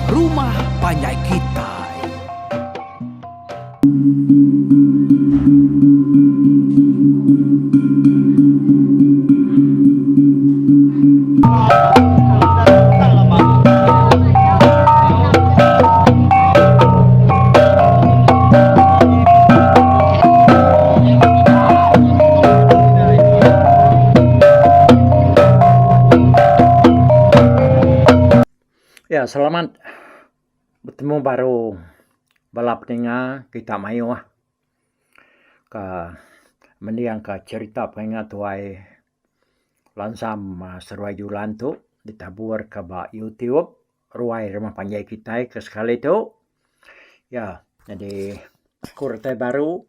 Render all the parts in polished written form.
rumah panjai kitai. Ya selamat betemu baru bala peninga kita mayuh ka mending ka cherita pengingat tuai lansam seruai julan tu ditabur ka ba youtube ruai rumah panjai kitai ke sekali tu. Ya nyadi aku retai baru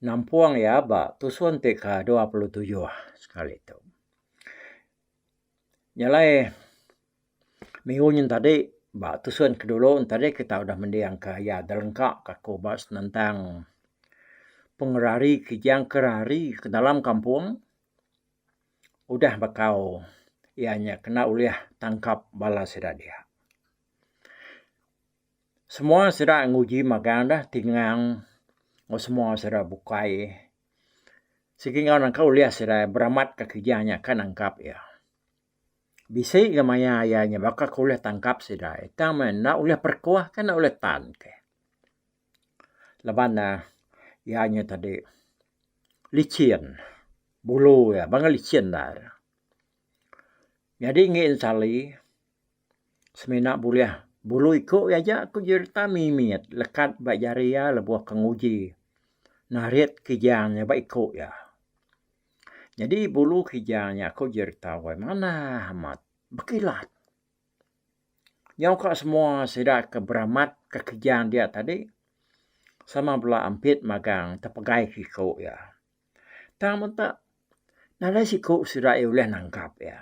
nampung iya ba tusun ti ke 27 sekali tu. Nya alai minggu nyin tadi ba tusun ke dulu ne tadi kita udah mending ka iya dilengka ka aku ba senentang pengerari kijang ke rari ke dalam kampung. Udah bekau iya nya kena ulih tangkap bala sida dia. Semua sida nguji magang dah tingang enggau semua sida bukai sigi enggau nangka ulih sida beramat ka kijang nya ka nangkap iya. Bisi ga maya iya nya baka ke ulih tangkap sida tang meh enda ulih perekuh ke enda ulih tan ke. Laban ne iya nya tadi licin bulu iya banga licin endar. Nyadi enggi ensali semina bulih bulu iku iya aja ku jerita mimit lekat ba jari iya lebuh ke nguji narit kijang nya ba iku iya. Nyadi bulu kijang nya ku jerita wai manah amat bekilat. Nyau ka semua sida ke beramat ke kijang dia tadi sama bela ampit magang tepegai ke iku iya. Tang menta nadai siku sida iya ulih nangkap iya.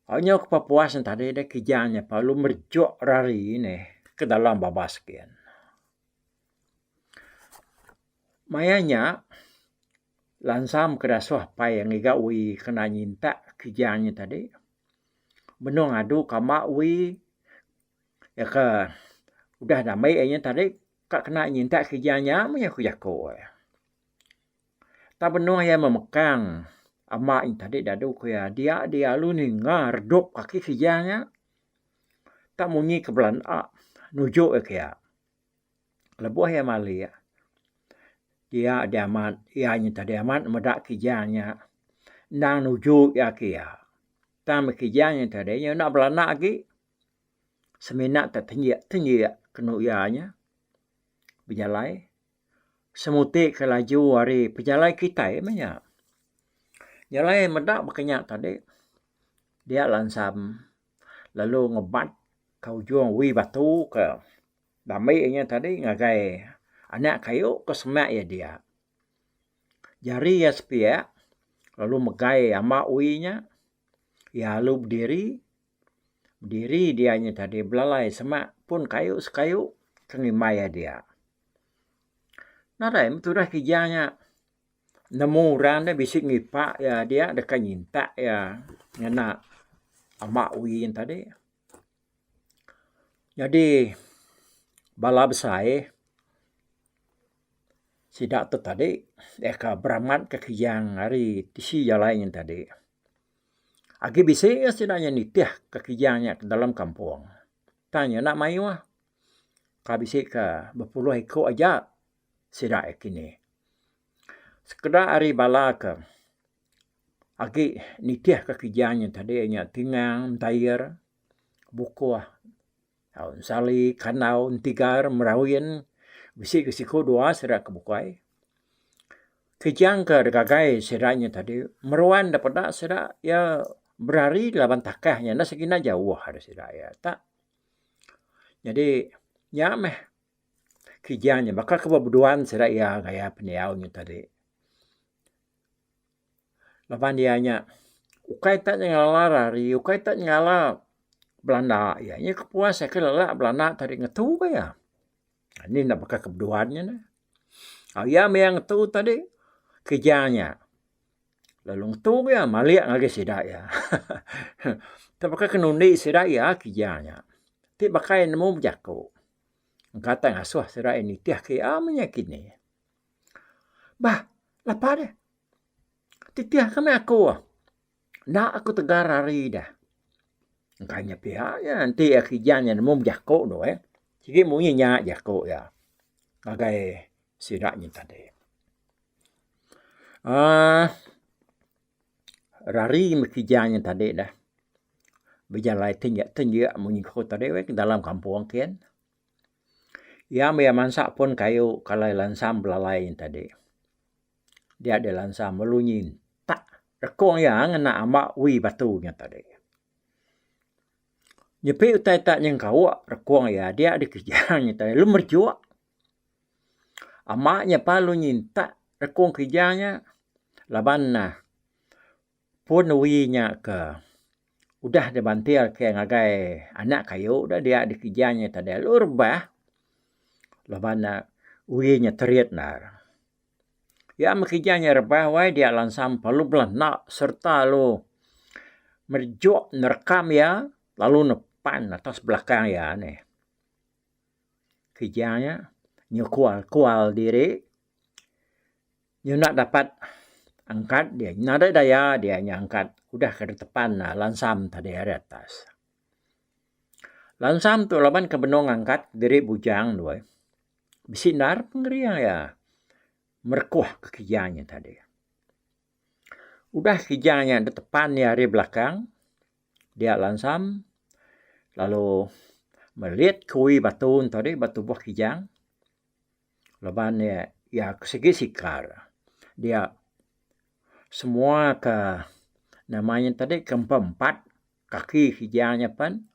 Au nyau ke pepuas ne tadi deh kijang nya perlu merejok rari neh ke dalam babas gin. Maya nya lansam ke dasuh apai ngiga wi kena nyintak kijang nya tadi. Benung adu kamba wi iya ke udah diambi iya tadi ka kena nyintak kijang nya meh ku jaku iya. Tang benung iya memekang amba iya tadi dadu ku iya dia dia lalu ninga redup kaki kijang nya tak munyi ke belanda nuju iya kiya. Lebuh iya malik dia dia amat iya nya tadi amat meda kijang nya endang nuju iya ke iya. Tang meh kijang nya tadi nya enda belanda agi semina te tenjik tenjik kenu iya nya bejalai semuti ke laju ari pejalai kitai meh nya. Jalai meda baka nya tadi dia lansam lalu ngebat ka ujung wi batu ke. Bambi inya tadi ngagai anak kayu ke semak iya dia. Jari iya sepiak lalu megai amba wi nya iya lalu bediri. Bediri dia nya tadi belalai semak pun kayu sekayu ke ngimbai iya dia. Nadai meh tudah kijang nya nemu orang ne bisi ngipak iya dia deka nyintak iya ngena amba wi nya tadi. Nyadi bala besai sida tu tadi deka beramat ka kijang ari tisi jalai nyin tadi. Agi bisi ga sida nya nitih ka kijang nya dalam kampung. Tang nya enda mayuh ka bisi ka bepuluh iku aja sida kini. Sekeda ari bala ke agi nitih ka kijang nya tadi nya tingang entair. Bukuh Sali, Kandau, Entigar, Merawin bisi ke siku dua sida ke bukai. Kijang ke digagai sida nya tadi meruan da peda sida iya berari laban takah nya enda sigi enda jauh ari sida iya tak. Nyadi nya meh kijang nya baka ke beduan sida iya gaya pendiau nya tadi. Laban iya nya ukai tak nyengala rari ukai tak nyengala belanda iya. Iya ke puas iya ke lelak belanda tadi ngetu ka iya. Nih enda baka ke beduan nya neh. Iya meh iya ngetu tadi kijang nya lalu ngetu ka iya malik ngagai sida iya. Tebaka ke nundi sida iya kijang nya. Ti baka iya nemu bejaku. Engka tai ngasuh sida iya nitih ke iya meh nya kini. Bah lapa deh. Titih ke meh aku. Enda aku tegar hari deh. Engka nya pia nya enti iya kijang nya nemu bejaku tu eh. Sigi munyi nya jaku iya ngagai sida nya tadi. Aaa rari meh kijang nya tadi deh. Bejalai tinjek tinjek munyi ku tadi weh dalam kampung kin. Iya meh mansa pun kayu kalai lansam belalai nya tadi. Dia deh lansam lalu nyintak rekung iya ngena amba wi batu nya tadi. Nyepi utai tak nyengkauk rekung iya dia deh kijang nya tadi lalu merejuk. Ama nya pa lalu nyintak rekung kijang nya laban ne pun wi nya ke udah dibantil ke ngagai anak kayu da dia dikijang nya tadi lalu rebah laban ne wi nya terit ne. Iya meh kijang nya rebah wai dia langsam perlu belanda sereta lalu merejuk nerekam iya lalu nepan atas belakang iya nih. Kijang nya nyukual kual diri nyuna dapat angkat dia nadai daya dia nya angkat udah ke ditepan lansam tadi ari atas. Lansam tu laban ke benung angkat diri bujang tu ai bisi endar pengering iya merekuh ke kijang nya tadi. Udah kijang nya ditepan iya ari belakang dia lansam lalu melit kuwi batu ne tadi ba tubuh kijang laban iya iya sigi sikar dia semua ka nama nya tadi ke empat empat kaki kijang nya pen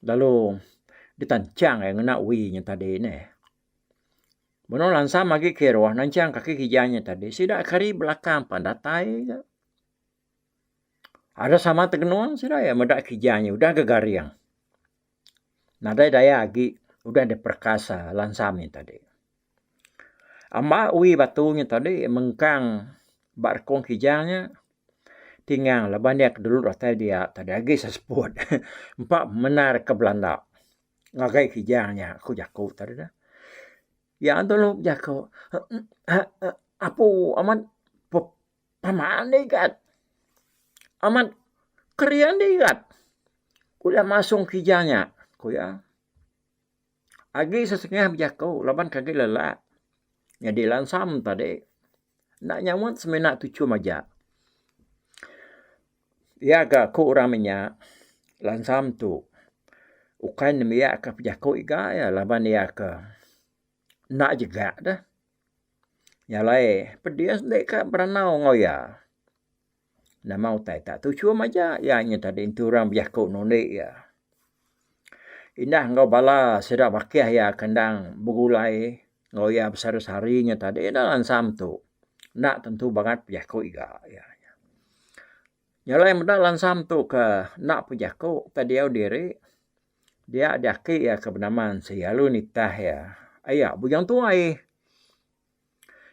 lalu ditanchang iya ngena wi nya tadi neh. Menu lansam agi kiruh nanchang kaki kijang nya tadi sida ke ari belakang pan datai ga. Ada sama tegenung sida iya meda kijang nya udah ga garing. Nadai daya agi udah diperekasa lansam nya tadi. Amba wi batu nya tadi mengkang ba rekung kijang nya tingang laban iya ke dulu datai dia tadi agi seseput empa bendar ke belanda ngagai kijang nya ku jaku tadi. Iya dulu bejaku eee apu amat. Pama enda igat. Amat kering enda igat. Udah masung kija nya, ku iya. Agi sesengah bejaku laban ke agi lelak. Nyadi lansam tadi enda nyaut semina tuchum aja. Iya ga ku orang menya lansam tu ukai nembiak ke bejaku iga iya laban iya ke enda jegak deh. Nya alai pedis enda ka beranau enggau iya. Nama utai tak tuchum aja iya nya tadi enti orang bejaku nundi iya. Indah enggau bala sida bakih iya ke endang begulai enggau iya besehari-sehari nya tadi enda lansam tu. Enda tentu bangat bejaku iga iya. Nya alai meda lansam tu ke enda pejaku ke diau diri dia diaki iya ke benama Ensi lalu nitah iya. Aya Bujang Tuai.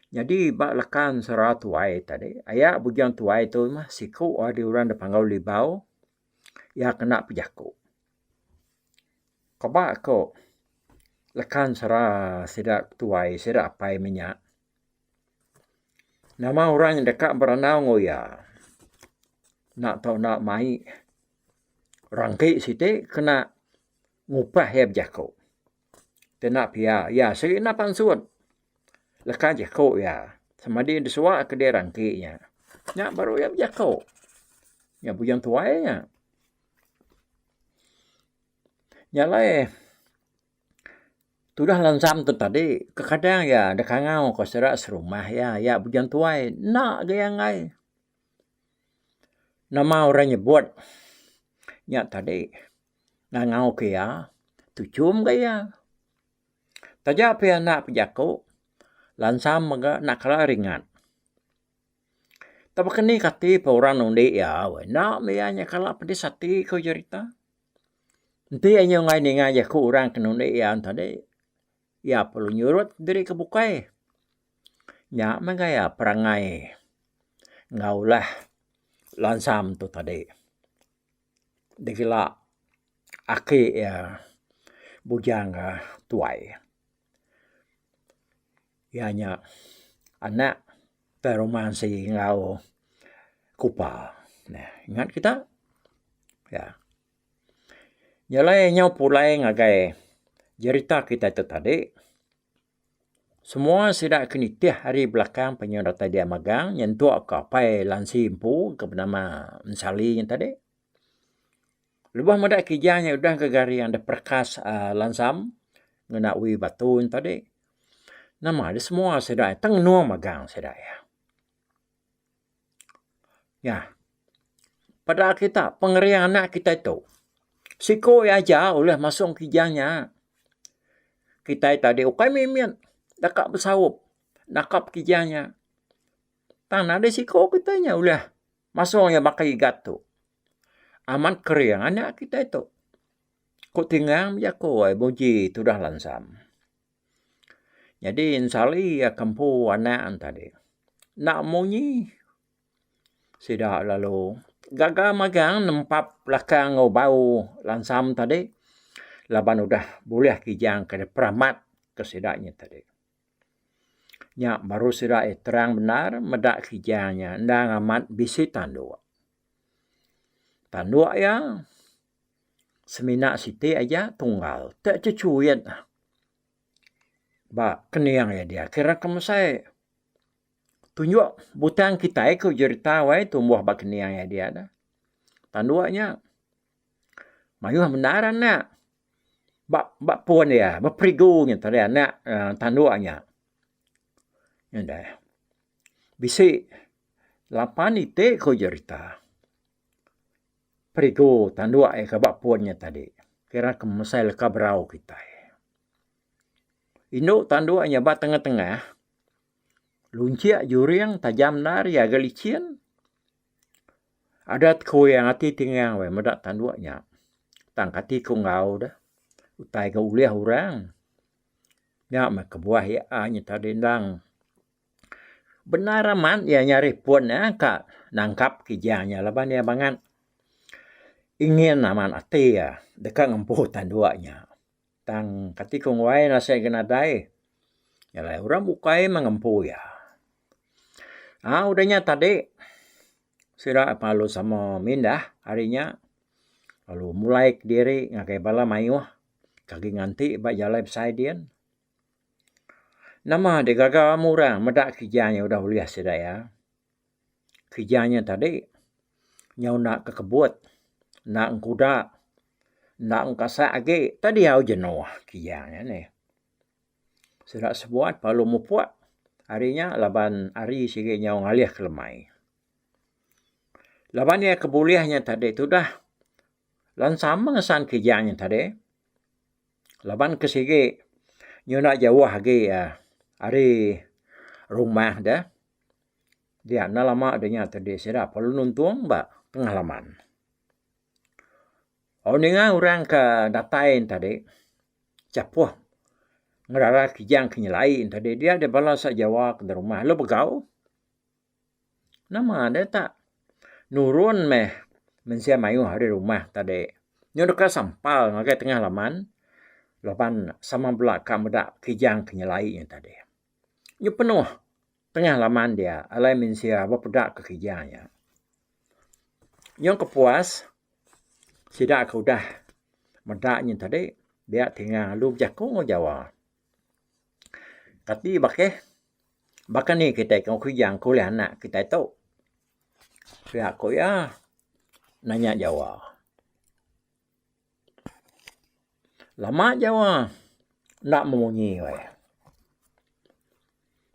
Nyadi ba leka ensera tuai tadi aya Bujang Tuai tu mah siku ari orang da Panggau Libau iya kena pejaku. Keba ko leka ensera sida tuai sida apai menya nama orang deka berandau enggau iya enda tau enda mai rangki siti kena ngupah iya bejaku. Kena pia iya sigi enda pansut leka jaku iya semadi disua ke diri rangki nya. Nya baru iya bejaku. Nya bujang tuai nya. Nya alai tudah lansam tu tadi kekadang iya deka ngau ka sida serumah iya iya bujang tuai enda ga iya enggai. Nama orang nyebut nya tadi. Ngangau ke iya, tuchum ga iya. Taja pia enda pejaku, lansam mega enda kala ringat. Tau keni kati pa orang nundi iya weh enda meh iya nya kala pedis ati ku jerita. Enti iya nyau enggai ninga jaku orang ke nundi iya tadi, iya perlu nyurut diri ke bukai. Nya meh gaya perangai enggau ulah lansam tu tadi. Digela aki iya. Bujang Tuai. Iya nya anak Peromansi enggau Kupa. Ingat kita? Ya. Nya alai nyau pulai ngagai jerita kitai tu tadi. Semua sida ke nitih ari belakang penyu datai dia magang nyentuk ka apai Lansi empu ke benama Ensali nya tadi. Lebuh meda kijang nya udah ga garing da perekas uhh lansam ngena wi batu nya tadi. Nama deh semua sida tang ngenung magang sida iya. Nya peda kita pengering anak kitai tu siku iya aja ulih masung kijang nya. Kitai tadi ukai mimit deka besaup nangkap kijang nya. Tang nadai siku kitai nya ulih masung iya baka igat tu. Amat kering anak kitai tu. Ku tingang bejaku ai muji tudah lansam. Nyadi ensali iya ke empu anak ne tadi enda munyi sida lalu gaga magang nempap belakang enggau bau lansam tadi laban udah bulih kijang ke peramat ke sida nya tadi. Nya baru sida iya terang bendar meda kijang nya endang amat bisi tanduk. Tanduk iya semina siti aja tunggal te chechuit. Ba kening iya dia kira ke mesai tunjuk butang kitai ku jerita wai tumbuh ba kening iya dia dah. Tanduk nya mayuh bendar anak ba ba pun iya ba perigu nya tadi anak uhh tanduk nya. Nya bisi lapan iti ku jerita. Perigu tanduk iya ke ba pun nya tadi kira ke mesai leka berau kitai. Indu tanduk nya ba tengah-tengah lunchik juring tajam endar iya ga licin. Adat kuyang ati tingang weh meda tanduk nya. Tang kati ku enggau deh utai ga ulih orang. Nya meh kebuah iya nya tadi endang. Bendar amat iya nyari pun iya ka nangkap kijang nya laban iya bangat ingin amat ati iya deka ngempu tanduk nya. Tang kati ku nguai nasib ga nadai alai orang bukai meh ngempu iya. Aaa udah nya tadi sida lalu sama mindah ari nya lalu mulai kediri ngagai bala mayuh ke agi nganti ba jalai besai din. Nama digaga murang meda kijang nya udah ulih sida iya. Kijang nya tadi nyau enda kekebut, enda engkuda, enda engkasak agi tau diau jenuh kijang nya nih. Sida sebuat lalu mupuk ari nya laban hari sigi nyau ngalih ke lemai. Laban iya ke bulih nya tadi tudah lansam ngesan kijang nya tadi. Laban ke sigi nyuna jauh agi ari rumah deh dia enda lama deh nya tadi sida perlu nuntung ba tengah laman. Au ninga orang ke datai ne tadi chapuh ngerara kijang ke nyelai ne tadi dia deh bala sa jawa ke rumah lalu begau. Nama deh tak nurun meh mensia mayuh ari rumah tadi. Nyau deka sampal ngagai tengah laman laban sama bela ka meda kijang ke nyelai nya tadi. Nyau penuh tengah laman dia alai mensia bepeda ke kijang nya. Nyau kepuas sida ke udah meda nya tadi dia tinga lalu bejaku enggau Jawa. Kati bakih, baka ni kitai ke kijang ke ulih anak kitai tu? Pia ku iya nanya Jawa. Lama Jawa enda memunyi weh.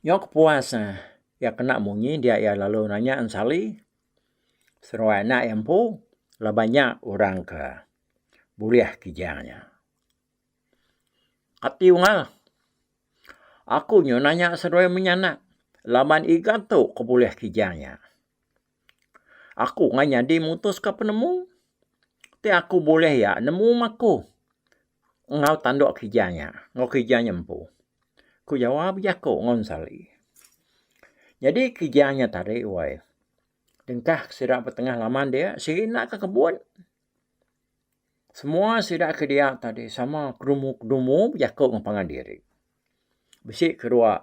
Nyau kepuas ne iya kena munyi dia iya lalu nanya Ensali seruai anak iya empu laban nya orang ke bulih kijang nya. Ati unggal. Aku nyu nanya seduai menyanak laban iga tu ke bulih kijang nya. Aku ngai nyadi mutus ka penemu ti aku bulih iya nemu meh aku enggau tanduk kijang nya enggau kijang nya empu. Ku Jawa bejaku enggau Ensali. Nyadi kijang nya tadi wai dengkah sida ba tengah laman dia sigi enda ke kebun. Semua sida ke dia tadi sama kedumu-kedumu bejaku ngan pangan diri. Bisi kedua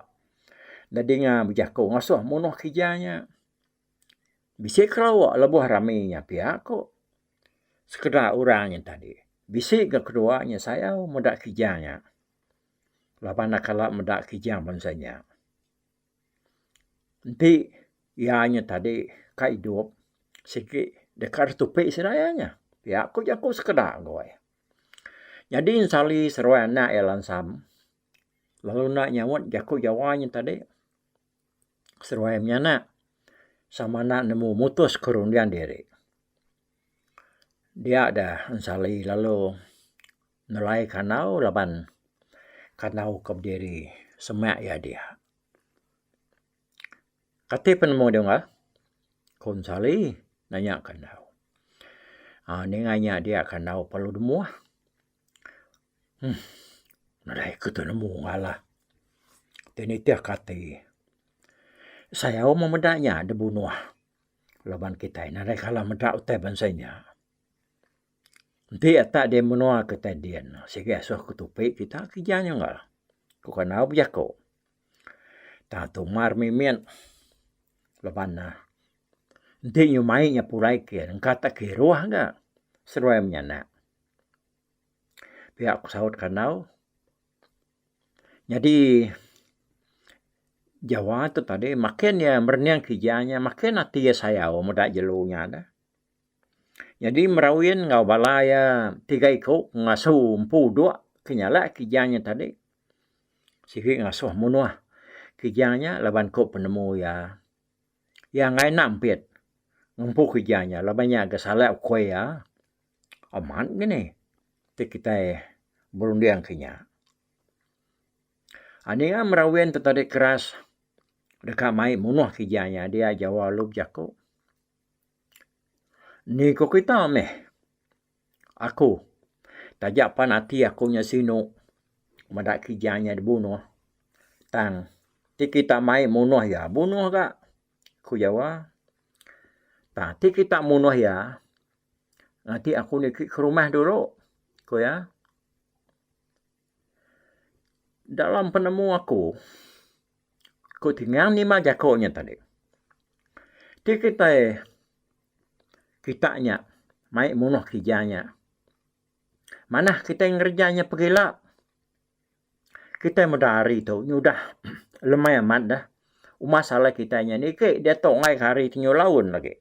nedinga bejaku ngasuh munuh kijang nya. Bisi kelawa lebuh rami nya pia ku sekeda orang nya tadi. Bisi ga kedua nya sayau meda kijang nya laban ne kala meda kijang bansa nya. Enti iya nya tadi ka idup sigi deka ditupi sida iya nya. Pia ku jaku sekeda goi. Nyadi ensali seruai anak iya lansam lalu enda nyaut jaku jawa nya tadi seruai menyanak sama enda nemu mutus ke runding diri. Dia da ensali lalu nelai kandau laban kandau ke bediri semak iya dia. Kati penemu deh unggal? Ku Ensali nanya Kandau. Aaa ninga nya dia Kandau perlu demuh. Uhh nadai ku tu nemu unggal lah. Ti nitih ke ati. Sayau meh meda nya dibunuh laban kitai nadai kala meda utai bansa inya. Enti atak di menua kitai din sigi asuh ke tupi kita keja nya unggal. Ku Kandau bejaku. Tang tu mar mimit laban ne enti nyumai nya pulai kin engka tak kiruh ga seduai menyanak. Pia ku saut Kandau. Nyadi Jawa tu tadi makin iya merening keja nya makin ati iya sayau meda jelu nya deh. Nyadi Merawin enggau bala iya tiga iku ngasu empu udok ke nyalak kijang nya tadi sigi ngasuh munuh kijang nya laban ku penemu iya. Iya enggai enda ampit ngempu kijang nya laban nya ga salak ukui iya. Amat ngini ti kitai berunding ke nya. Ninga Merawin tu tadi keras deka mai munuh kijang nya dia Jawa lalu bejaku. Ni ku kita meh aku taja pan ati aku nya sinu meda kijang nya dibunuh tang ti kita mai munuh iya bunuh ga ku Jawa. Tang ti kita munuh iya ati aku niki ke rumah dulu ku iya. Dalam penemu aku ku tingang nima jaku nya tadi. Ti kitai kita nya mai munuh kija nya manah kitai ngereja nya pegila. Kitai meda hari tu nyudah lemai amat dah umas alai kitai nya niki diatu ngaih hari ti nyulaun agi.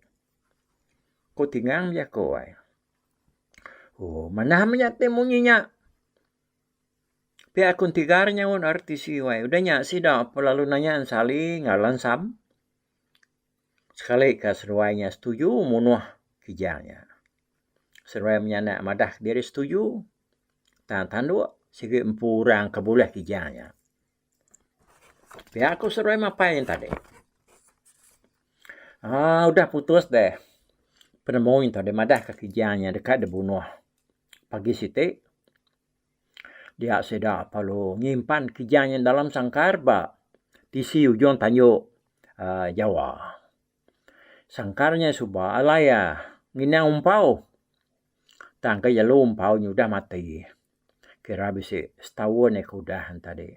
Ku tingang jaku ai. Oh manah meh nya ti munyi nya. Pia ku entigar nyaut RTC wai. Udah nya sida lalu nanya Ensali enggau Lansam sekali ka seduai nya setuju munuh kijang nya. Seduai menyanak madah diri setuju tang tanduk sigi empu orang ke bulih kijang nya. Pia ku seduai mapai nya tadi. Aaa udah putus deh penemu nya tadi madah ka kijang nya deka dibunuh pagi siti. Dia sida perlu nyimpan kijang nya dalam sangkar ba tisi ujung tanju uhh Jawa. Sangkar nya suba alai iya nginang umpau. Tang ke jelu umpau nya udah mati. Kira bisi setaun iya ke udah ne tadi.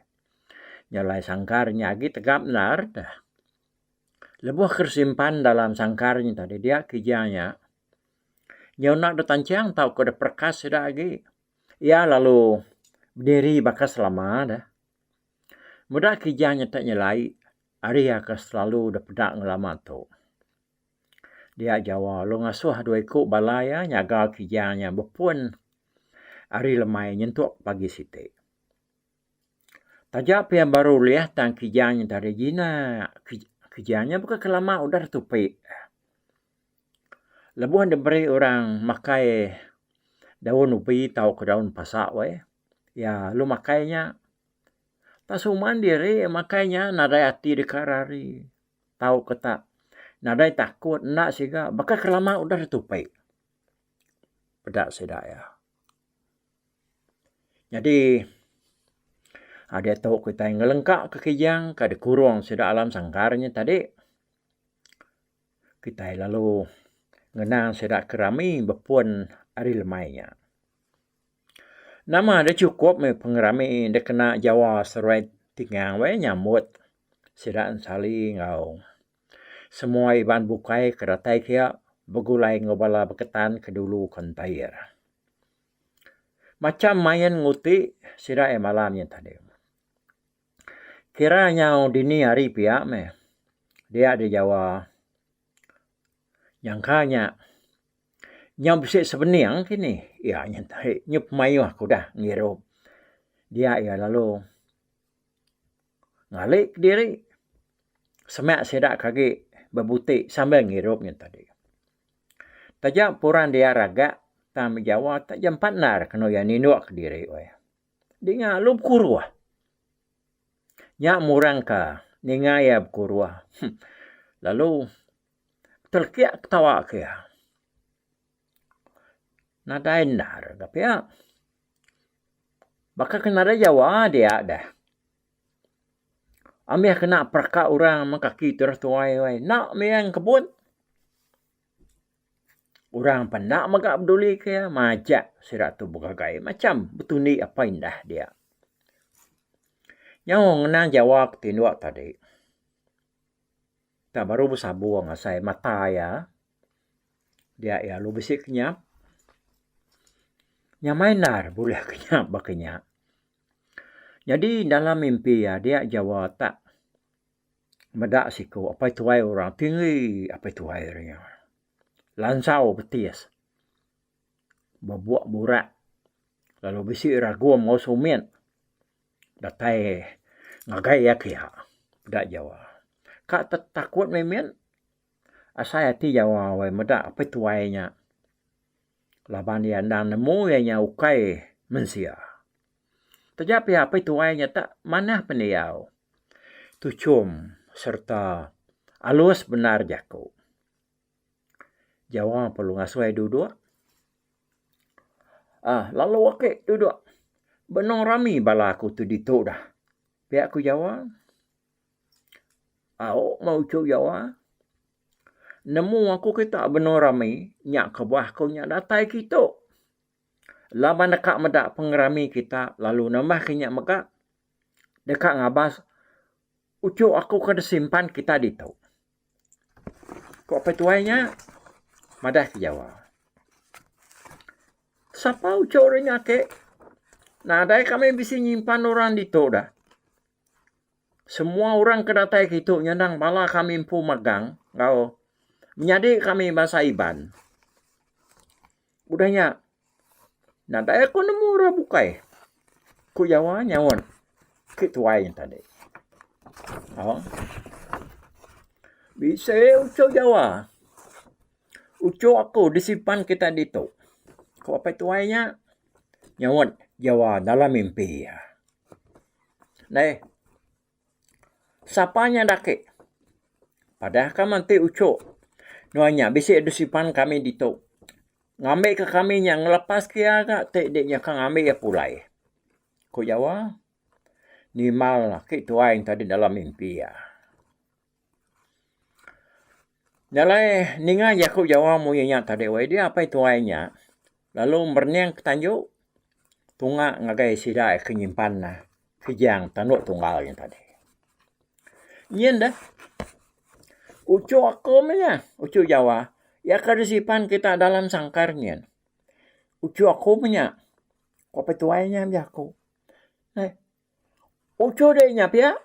Nya alai sangkar nya agi tegap endar deh. Lebuh ke simpan dalam sangkar nya tadi dia kijang nya nyau enda deh tanchang tauka deh perekas sida agi. Iya lalu bediri baka selama deh. Meda kijang nya tak nyelai ari iya ke selalu deh peda ngelama tu. Dia Jawa lalu ngasuh dua iku bala iya nyaga kijang nya bepun ari lemai nyentuk pagi siti. Taja pia baru ulih tang kijang nya tadi jinak. Kijang nya baka ke lama udah ditupi. Lebuh diberi orang makai daun ubi tauka daun pasa weh iya lalu makai nya. Tak suman diri makai nya nadai ati deka rari tauka tak nadai takut enda siga baka ke lama udah ditupi peda sida iya. Nyadi diatu kitai ngelengka ke kijang ka dikurung sida alam sangkar nya tadi. Kitai lalu ngenang sida ke rami bepun ari lemai nya. Nama deh chukup meh pengerami dikena Jawa seruai Tingang weh nyambut sida ensali enggau semua Iban bukai ke datai kia begulai enggau bala Beketan ke dulu ke entair. Macam main nguti sida iya malam nya tadi. Kira nyau dini hari pia meh dia di Jawa. Nyangka nya nyau bisi sebening kini iya nya tahi nyau pemayuh ke udah ngirup dia iya lalu ngali kediri semak sida ke agi bebuti sambil ngirup nya tadi. Taja purang dia ragak tang Jawa tak jampat endar kenu iya ninduk kediri weh. Dinga lalu bekuruh. Nya murang ka ninga iya bekuruh lalu telekik ketawa ke iya. Nadai endar ga pia. Baka ke nadai jawa dia deh. Ambih kena peraka orang meh kaki terus tuai wai enda meh iya engkebut. Orang pan enda mega beduli ke iya majak sida tu begagai macam betundi apai indah dia. Nyau ngenang Jawa ke tinduk tadi. Tak baru besabung asai mata iya dia iya lalu bisi kenyap. Nyamai endar bulih kenyap baka nya. Nyadi dalam mimpi iya dia Jawa tak Meda siku apai tuai orang tinggi apai tuai ri nya. Lansau betis bebuk burak lalu bisi ragum enggau sumit datai ngagai iya kiya peda jawa. Ka takut mimit asai ati jawa weh meda apai tuai nya laban iya endang nemu iya nya ukai mensia. Taja pia apai tuai nya tak manah pendiau. Tuchum sereta alus bendar jaku. Jawa perlu ngasuh iya duduk. Aaa lalu ake duduk benung rami bala aku tu ditu dah. Pia ku Jawa. Au meh uchu Jawa. Nemu aku kita benung rami nya kebuah aku nya datai kitu. Laban deka meda pengerami kita lalu nambah ke nya mega deka ngabas uchu aku ke disimpan kita ditu. Ku apai tuai nya madah ke Jawa. Sapa uchu re nya ake? Nadai kami bisi nyimpan orang ditu dah. Semua orang ke datai kitu nyendang bala kami empu magang enggau menyadi kami bansa Iban. Udah nya, nadai aku nemu orang bukai. Ku Jawa nyaut ke tuai nya tadi. Au. Bisi uchu Jawa. Uchu aku disimpan kita ditu. Ku apai tuai nya nyaut Jawa dalam mimpi iya. Neh. Sapa nya daki? Padah ka menti uchu. Nuan nya bisi disimpan kami ditu. Ngambi ka kami nya ngelepas ke iya ga ti di nya ka ngambi iya pulai. Ku Jawa nimbal aki tuai tadi dalam mimpi iya. Nya alai ninga jaku Jawa munyi nya tadi weh dia apai tuai nya lalu merening ke tanju tunga ngagai sida ke nyimpan ne kijang tandu tunggal nya tadi. Nyin deh uchu aku meh nya uchu Jawa iya ke disimpan kita dalam sangkar nyin. Uchu aku meh nya ku apai tuai nya bejaku. Eh Uchu dek nya pia,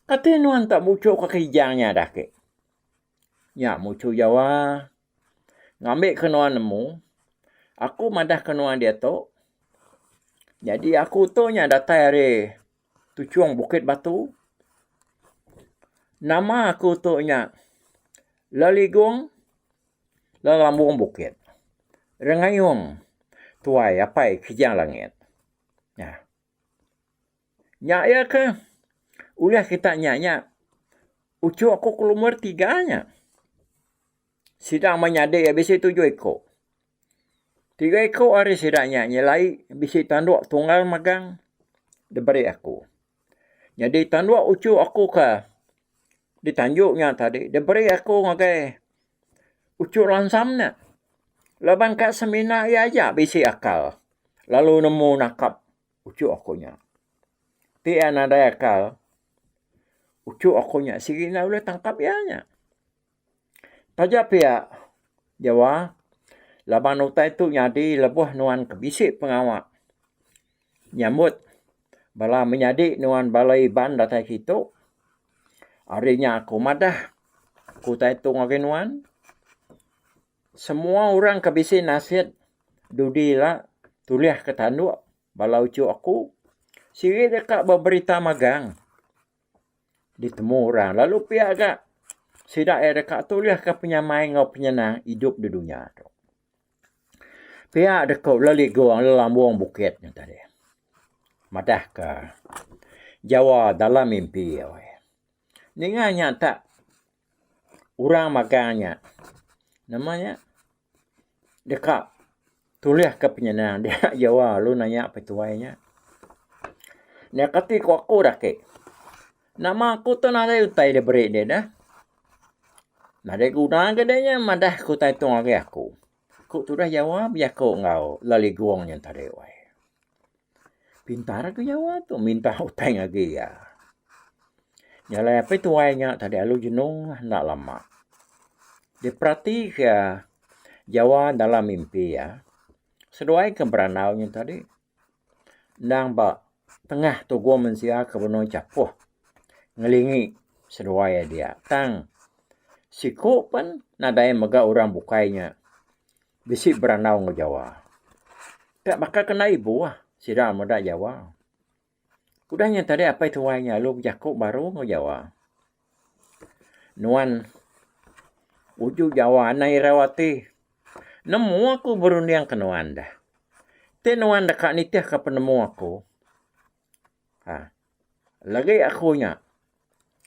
kati nuan tak muchu ka kijang nya dah ake. Nya muchu Jawa. Ngambi ke nuan nemu, aku madah ke nuan diatu, nyadi aku tu nya datai ari tuchung Bukit Batu. Nama aku tu nya Leligong Lelambung Bukit. Rengayung tuai apai Kijang Langit. Nya. Nya iya ke ulih kita nya nya uchu aku ke lumur tiga nya. Sida menyadi iya bisi tujuh iku. Tiga iku ari sida nya nyelai bisi tanduk tunggal magang diberi aku. Nyadi tanduk uchu aku ke ditanju nya tadi diberi aku ngagai uchu lansam nya. Laban ka semina iya aja bisi akal. lalu nemu nangkap uchu aku nya. Ti iya nadai akal uchu aku nya sigi enda ulih tangkap iya nya. Taja pia Jawa laban utai tu nyadi lebuh nuan ke bisi pengawa nyambut bala menyadi nuan bala Iban datai kitu. Ari nya aku madah ku utai tu ngagai nuan. Semua orang ke bisi nasit dudi ila tulih ke tanduk bala uchu aku sigi deka beberita magang ditemu orang lalu pia ga sida iya deka tulih ke penyamai enggau penyenang idup di dunya tu. Pia deka leligung lelambung bukit nya tadi madah ka Jawa dalam mimpi. Ninga nya tak Orang magang nya nama nya deka tulih ka penyenang dia jawa lalu nanya pituai nya. Nya kati ku aku dah ake nama aku tu nadai utai da beri deh dah. Nadai guna ga deh nya madah ku utai tu ngagai aku. Ku tudah jawa bejaku enggau leligung nya tadi weh. Pintar ke jawa tu minta utai ngagai iya. Nya alai apai tuai nya tadi alu jenuh enda lama. Diperati ke jawa dalam mimpi iya seduai ke berandau nya tadi endang ba tengah tuguh mensia ke benung chapuh ngelingi seduai iya dia. Tang siku pen nadai mega orang bukai nya. Bisi berandau enggau Jawa. Tak baka kena ibuh sida meda Jawa. Udah nya tadi apai tuai nya lalu bejaku baru enggau Jawa. Nuan uju Jawa anang irau ati. Nemu aku berunding ke nuan dah. Ti nuan deka nitihka penemu aku. Ha. Lagi aku nya.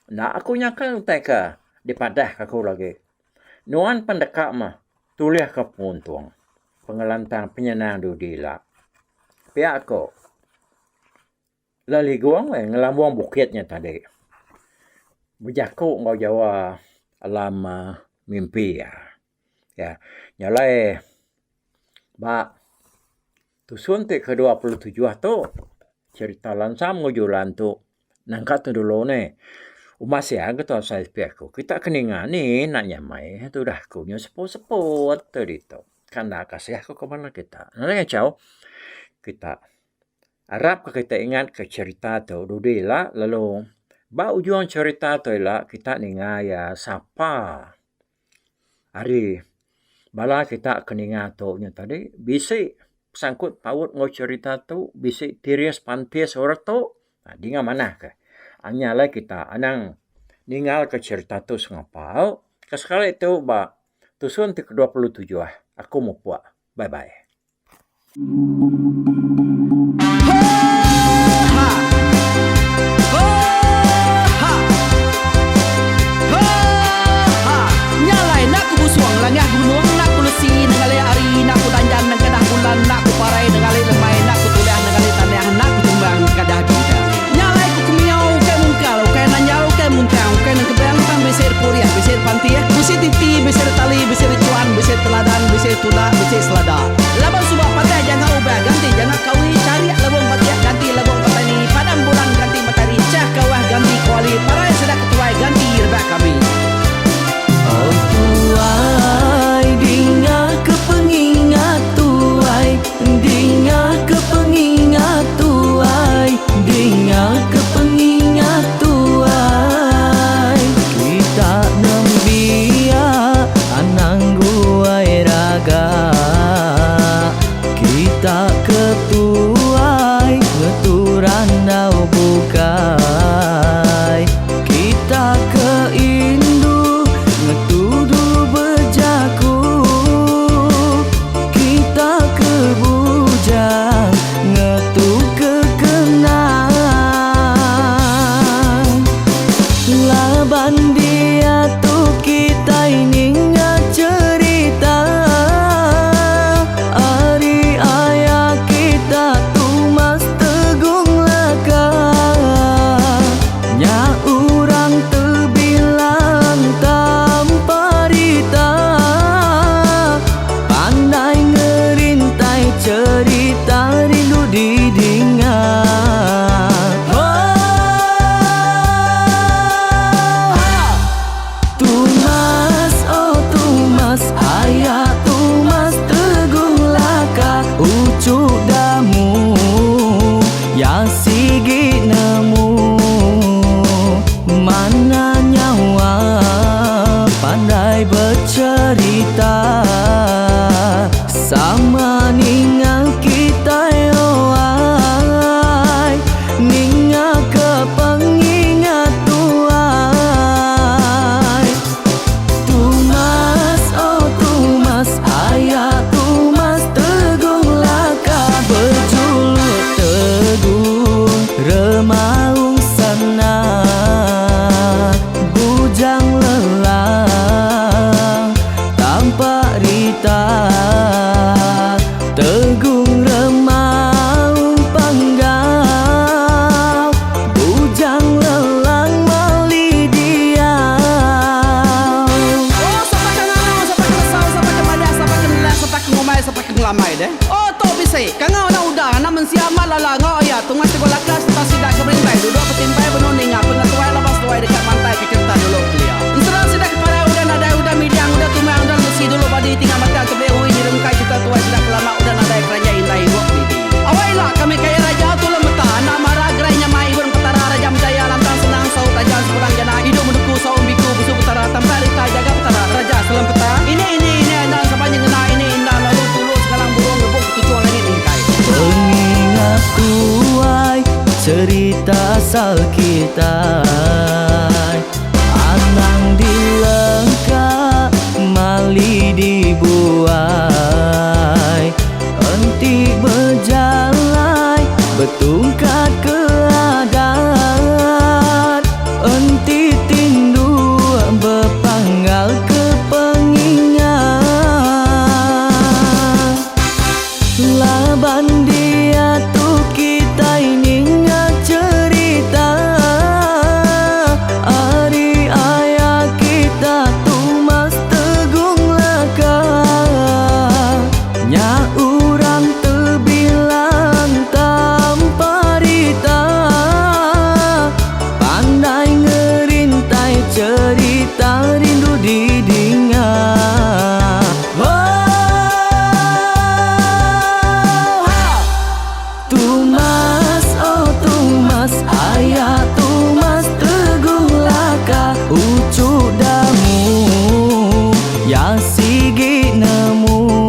Enda aku nyakal utai ke dipadah ka aku lagi. Nuan pen deka meh tulih ka penguntung, pengelantang penyenang dudi ila. Pia ko Leligung eh ngelambung bukit nya tadi bejaku enggau jawa alam mimpi iya. Ya nya alai ba tusun ti ke 27 tu cerita Lansam enggau Julan tu nangka tu dulu neh. Uma sia ke tu asai spi aku kita ke ninga ni enda nyamai tudah aku nyau seput seput tu ditu. Kan enda kasih aku ke bala kita. Nadai ngachau kita arap ka kita ingat ka cerita tu dudi ila lalu ba ujung cerita tu ila kita ninga iya sapa. Ari bala kita ke ninga tu nya tadi bisi sangkut paut enggau cherita tu bisi tiris pantis orang tu dinga manah ke. Nya alai kita anang ninggal ke cherita tu sengapa au. Ke sekali tu ba tusun ti ke 27 aku mupuk. Bye bye. Laban suba patai janga ubah ganti janga kawi charik lebung batik ganti lebung petani padam bulan ganti matari chah kawah ganti kuali parai sida ketuai ganti rebak kami. Oh tuai dinga ke pengingat tuai dinga ke pengingat tuai dinga ke pengingat tuai kita nembiak anang guai raga kita ke tuai ngetu randau bukai kita ke indu ngetu dulu bejaku kita ke bujang ngetu ke kenang laban diatu kitai ninga cherita ari aya kita. Tegung Remaung Panggau Bujang Lelang Mali Diau. Oh sapa ke ngangau sapa ke nesau sapa ke madah sapa ke nelah sapa ke ngumbai sapa ke ngelamai deh. Oh tu bisi kangau anak uda anak mensia amat lala enggau aya tungai tegul laka sereta sida ke berimbai duduk betimpai benung ninga pengetuai laban seduai deka mantai ke cherita dulu kelia. Ensera sida ke parai udah nadai udah midang udah tumang udah lesi dulu badi tinggal batang tebeli ui nyerungkai cherita tuai sida ke lama udah nadai keranjai indai ibuk didi. Awai ila kami kaya raja tulung meta anak mara gerai nyamai ibun petara raja menjaya lantang senang saut raja sepulang jana idup menuku saum biku busu petara tampai rita jaga petara raja selempeta ini ini ini endang sapa nyengena ini endang lalu tulu sengalang burung ngebuk ketuchung langit mingkai. Pengingat tuai cerita asal kitai Anang dilengka mali dibuai Enti bejalai betungkat ke adat Enti tindu bepanggal ke pengingat Laban diatu kitai ninga cherita ari aya kita Tumas Tegung Laka Nya urang tebilang tanpa rita Pandai ngerintai cherita rindu didinga. Oh, Tumas, oh Tumas, aya Tumas Teguh Laka uchu damu ya sigi nemu.